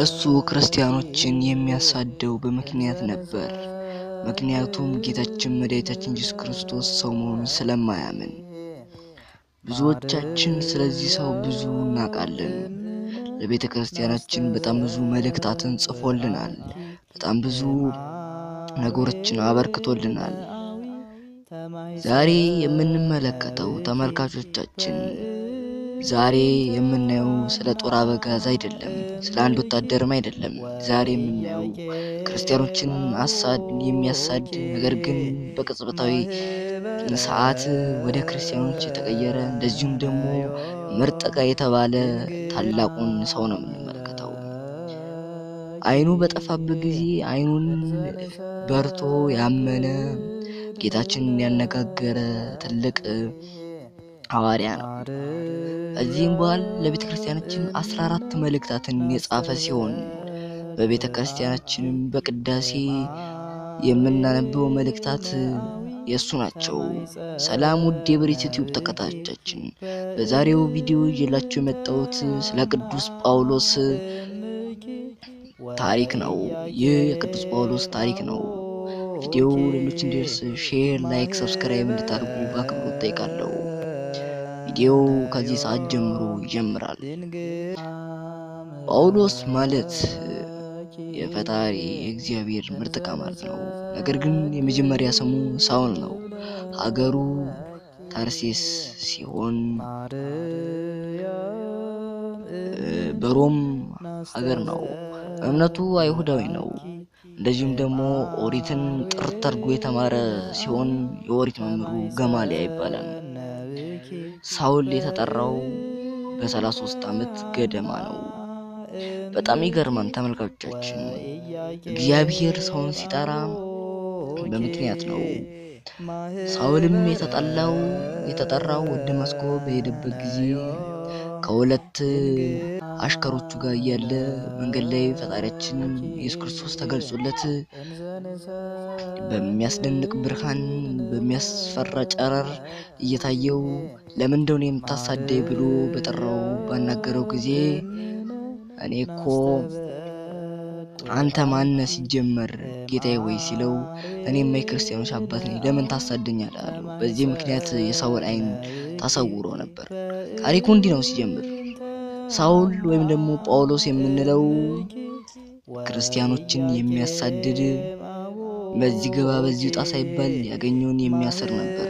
እሱ ክርስቲያኖችን የሚያሳደው በምክንያት ነበር። ምክንያቱም ጌታችን መድኃኒታችን ኢየሱስ ክርስቶስ ሰው መሆኑን ስለማያምን። ብዙዎቻችን ስለዚህ ሰው ብዙ እናውቃለን። ለቤተ ክርስቲያናችን በጣም ብዙ መልእክታትን ጽፎልናል። በጣም ብዙ ነገሮችን አበርክቶልናል። ዛሬ የምንመለከተው ተመልካቾቻችን፣ ዛሬ የምናየው ስለ ጦር አበጋዝ አይደለም፣ ስለ አንድ ወታደርም አይደለም። ዛሬ የምናየው ክርስቲያኖችን አሳድ የሚያሳድ ነገር ግን በቅጽበታዊ ሰዓት ወደ ክርስቲያኖች የተቀየረ እንደዚሁም ደግሞ ምርጥ ዕቃ የተባለ ታላቁን ሰው ነው የምንመለከተው። ዓይኑ በጠፋበት ጊዜ ዓይኑን በርቶ ያመነ ጌታችንን ያነጋገረ ትልቅ ሐዋርያ ነው። ከዚህም በኋላ ለቤተ ክርስቲያናችን 14 መልእክታትን የጻፈ ሲሆን በቤተ ክርስቲያናችንም በቅዳሴ የምናነበው መልእክታት የእሱ ናቸው። ሰላም ውድ የብሬት ዩቲዩብ ተከታታዮቻችን፣ በዛሬው ቪዲዮ ይዤላችሁ የመጣሁት ስለ ቅዱስ ጳውሎስ ታሪክ ነው። ይህ የቅዱስ ጳውሎስ ታሪክ ነው። ቪዲዮው ሌሎች እንዲደርስ share፣ like፣ subscribe እንድታደርጉ በአክብሮት እጠይቃለሁ። ቪዲዮው ከዚህ ሰዓት ጀምሮ ይጀምራል። ጳውሎስ ማለት የፈጣሪ የእግዚአብሔር ምርጥ ዕቃ ማለት ነው። ነገር ግን የመጀመሪያ ስሙ ሳውል ነው። ሀገሩ ታርሴስ ሲሆን በሮም ሀገር ነው። እምነቱ አይሁዳዊ ነው። እንደዚሁም ደግሞ ኦሪትን ጥርት አድርጎ የተማረ ሲሆን የኦሪት መምህሩ ገማሊያ ይባላል። ሳውል የተጠራው በ33 ዓመት ገደማ ነው። በጣም ይገርማል ተመልካቾቻችን። እግዚአብሔር ሰውን ሲጠራ በምክንያት ነው። ሳውልም የተጠላው የተጠራው ወደ ደማስቆ በሄደበት ጊዜ ከሁለት አሽከሮቹ ጋር እያለ መንገድ ላይ ፈጣሪያችን ኢየሱስ ክርስቶስ ተገልጾለት በሚያስደንቅ ብርሃን በሚያስፈራ ጨረር እየታየው ለምን እንደሆነ የምታሳደኝ ብሎ በጠራው ባናገረው ጊዜ እኔ እኮ አንተ ማነ ሲጀመር ጌታዬ ወይ ሲለው እኔማ የክርስቲያኖች አባት ነኝ ለምን ታሳደኛለህ አለው። በዚህ ምክንያት የሳውል ዓይን ታሳውሮ ነበር። ታሪኩ እንዲህ ነው ሲጀምር። ሳውል ወይም ደግሞ ጳውሎስ የምንለው ክርስቲያኖችን የሚያሳድድ በዚህ ግባ በዚህ ውጣ ሳይባል ያገኘውን የሚያስር ነበር።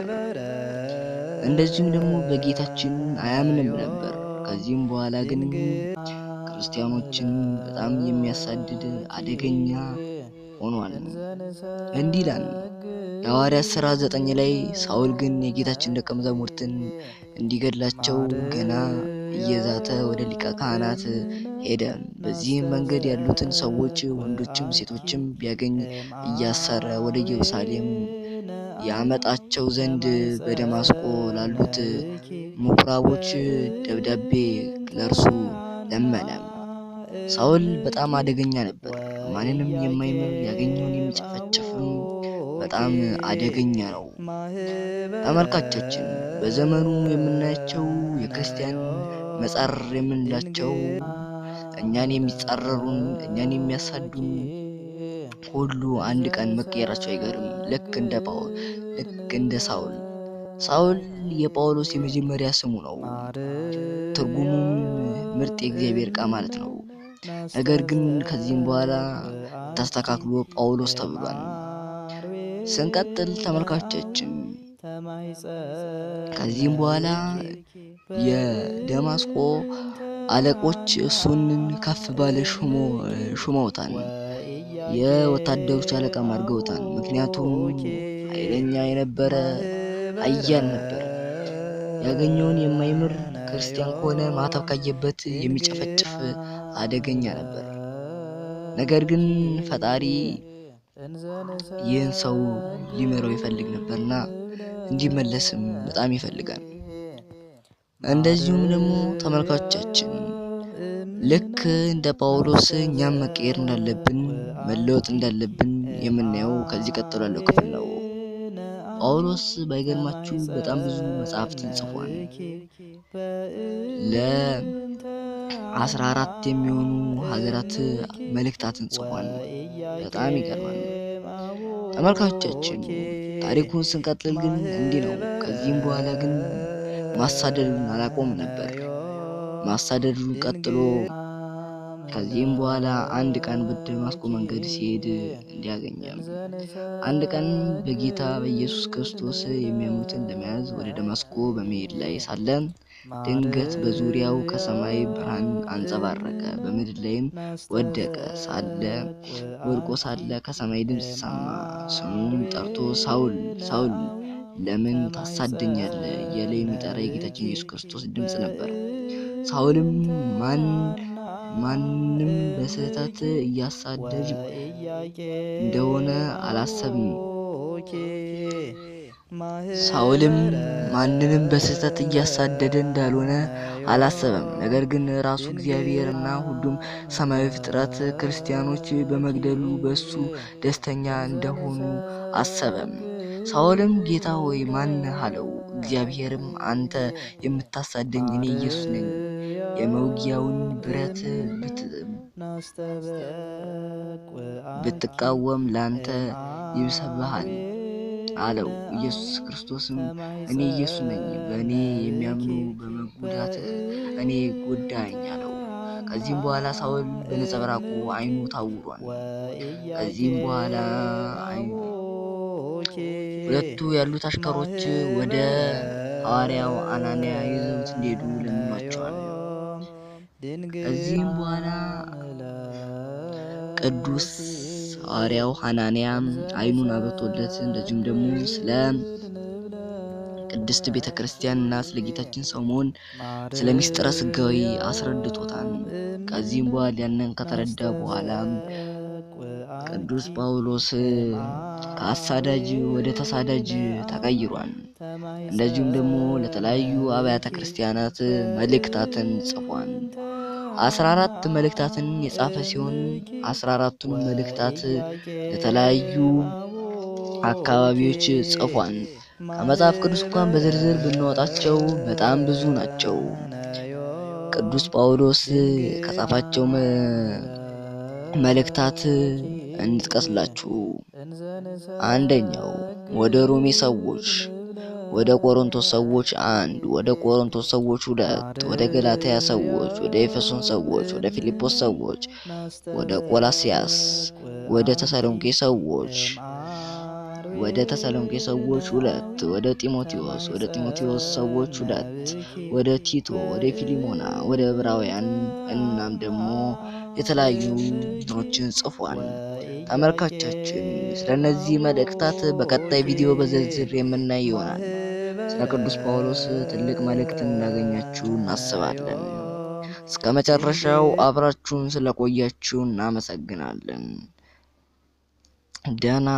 እንደዚሁም ደግሞ በጌታችን አያምንም ነበር። ከዚህም በኋላ ግን ክርስቲያኖችን በጣም የሚያሳድድ አደገኛ ሆኗል። እንዲህ ይላል የሐዋርያት ሥራ 9 ላይ ሳውል ግን የጌታችን ደቀ መዛሙርትን እንዲገድላቸው ገና እየዛተ ወደ ሊቀ ካህናት ሄደ። በዚህም መንገድ ያሉትን ሰዎች ወንዶችም ሴቶችም ቢያገኝ እያሰረ ወደ ኢየሩሳሌም ያመጣቸው ዘንድ በደማስቆ ላሉት ምኩራቦች ደብዳቤ ለእርሱ ለመነ። ሳውል በጣም አደገኛ ነበር። ማንንም የማይምር ያገኘውን የሚጨፈጭፍም በጣም አደገኛ ነው። ተመልካቾቻችን፣ በዘመኑ የምናያቸው የክርስቲያን መጻረር የምንላቸው እኛን የሚጻረሩን እኛን የሚያሳዱን ሁሉ አንድ ቀን መቀየራቸው አይገርም። ልክ እንደ ጳውል ልክ እንደ ሳውል። ሳውል የጳውሎስ የመጀመሪያ ስሙ ነው። ትርጉሙም ምርጥ የእግዚአብሔር ዕቃ ማለት ነው። ነገር ግን ከዚህም በኋላ ተስተካክሎ ጳውሎስ ተብሏል። ስንቀጥል ተመልካቾቻችን፣ ከዚህም በኋላ የደማስቆ አለቆች እሱን ከፍ ባለ ሹመውታል። የወታደሮች አለቃም አድርገውታል። ምክንያቱም ኃይለኛ የነበረ ኃያል ነበር። ያገኘውን የማይምር ክርስቲያን ከሆነ ማተብ ካየበት የሚጨፈጭፍ አደገኛ ነበር። ነገር ግን ፈጣሪ ይህን ሰው ሊመራው ይፈልግ ነበርና እንዲመለስም በጣም ይፈልጋል። እንደዚሁም ደግሞ ተመልካቾቻችን፣ ልክ እንደ ጳውሎስ እኛም መቀየር እንዳለብን መለወጥ እንዳለብን የምናየው ከዚህ ቀጥሎ ያለው ክፍል ነው። ጳውሎስ ባይገርማችሁ በጣም ብዙ መጽሐፍትን ጽፏል። 14 የሚሆኑ ሀገራት መልእክታትን ጽፏል። በጣም ይገርማል። ተመልካቾቻችን ታሪኩን ስንቀጥል ግን እንዲህ ነው። ከዚህም በኋላ ግን ማሳደዱን አላቆም ነበር። ማሳደዱን ቀጥሎ ከዚህም በኋላ አንድ ቀን በደማስቆ መንገድ ሲሄድ እንዲያገኘ አንድ ቀን በጌታ በኢየሱስ ክርስቶስ የሚያምኑትን ለመያዝ ወደ ደማስቆ በመሄድ ላይ ሳለ ድንገት በዙሪያው ከሰማይ ብርሃን አንጸባረቀ፣ በምድር ላይም ወደቀ። ሳለ ወድቆ ሳለ ከሰማይ ድምፅ ሰማ። ስሙም ጠርቶ ሳውል ሳውል ለምን ታሳደኛለህ? እያለ የሚጠራ የጌታችን ኢየሱስ ክርስቶስ ድምፅ ነበር። ሳውልም ማንም በስህተት እያሳደድ እንደሆነ አላሰብም። ሳውልም ማንንም በስህተት እያሳደደ እንዳልሆነ አላሰበም። ነገር ግን ራሱ እግዚአብሔር እና ሁሉም ሰማያዊ ፍጥረት ክርስቲያኖች በመግደሉ በእሱ ደስተኛ እንደሆኑ አሰበም። ሳውልም ጌታ ሆይ ማን አለው። እግዚአብሔርም አንተ የምታሳደኝ እኔ ኢየሱስ ነኝ፣ የመውጊያውን ብረት ብትቃወም ለአንተ ይብስብሃል አለው። ኢየሱስ ክርስቶስም እኔ ኢየሱስ ነኝ፣ በእኔ የሚያምኑ በመጎዳትህ እኔ ጎዳኝ አለው። ከዚህም በኋላ ሳውል በነጸብራቁ ዓይኑ ታውሯል። ከዚህም በኋላ ሁለቱ ያሉት አሽከሮች ወደ ሐዋርያው አናንያ ይዘውት እንዲሄዱ ለምኗቸዋል። ከዚህም በኋላ ቅዱስ ሐዋርያው ሐናንያ ዓይኑን አብርቶለት እንደዚሁም ደግሞ ስለ ቅድስት ቤተ ክርስቲያን እና ስለ ጌታችን ሰው መሆን ስለ ሚስጥረ ሥጋዌ አስረድቶታል። ከዚህም በኋላ ያንን ከተረዳ በኋላ ቅዱስ ጳውሎስ ከአሳዳጅ ወደ ተሳዳጅ ተቀይሯል። እንደዚሁም ደግሞ ለተለያዩ አብያተ ክርስቲያናት መልእክታትን ጽፏል። 14 መልእክታትን የጻፈ ሲሆን 14ቱን መልእክታት ለተለያዩ አካባቢዎች ጽፏል። ከመጽሐፍ ቅዱስ እንኳን በዝርዝር ብናወጣቸው በጣም ብዙ ናቸው። ቅዱስ ጳውሎስ ከጻፋቸው መልእክታት እንጥቀስላችሁ። አንደኛው ወደ ሮሜ ሰዎች፣ ወደ ቆሮንቶስ ሰዎች 1፣ ወደ ቆሮንቶስ ሰዎች 2፣ ወደ ገላትያ ሰዎች፣ ወደ ኤፌሶን ሰዎች፣ ወደ ፊልጶስ ሰዎች፣ ወደ ቆላስያስ፣ ወደ ተሰሎንቄ ሰዎች፣ ወደ ተሰሎንቄ ሰዎች 2፣ ወደ ጢሞቴዎስ፣ ወደ ጢሞቴዎስ ሰዎች 2፣ ወደ ቲቶ፣ ወደ ፊሊሞና፣ ወደ ዕብራውያን እናም ደግሞ የተለያዩ እንትኖችን ጽፏል። ተመልካቻችን ስለነዚህ መልእክታት በቀጣይ ቪዲዮ በዝርዝር የምናይ ይሆናል። ስለ ቅዱስ ጳውሎስ ትልቅ መልእክት እንዳገኛችሁ እናስባለን። እስከ መጨረሻው አብራችሁን ስለቆያችሁ እናመሰግናለን። ደህና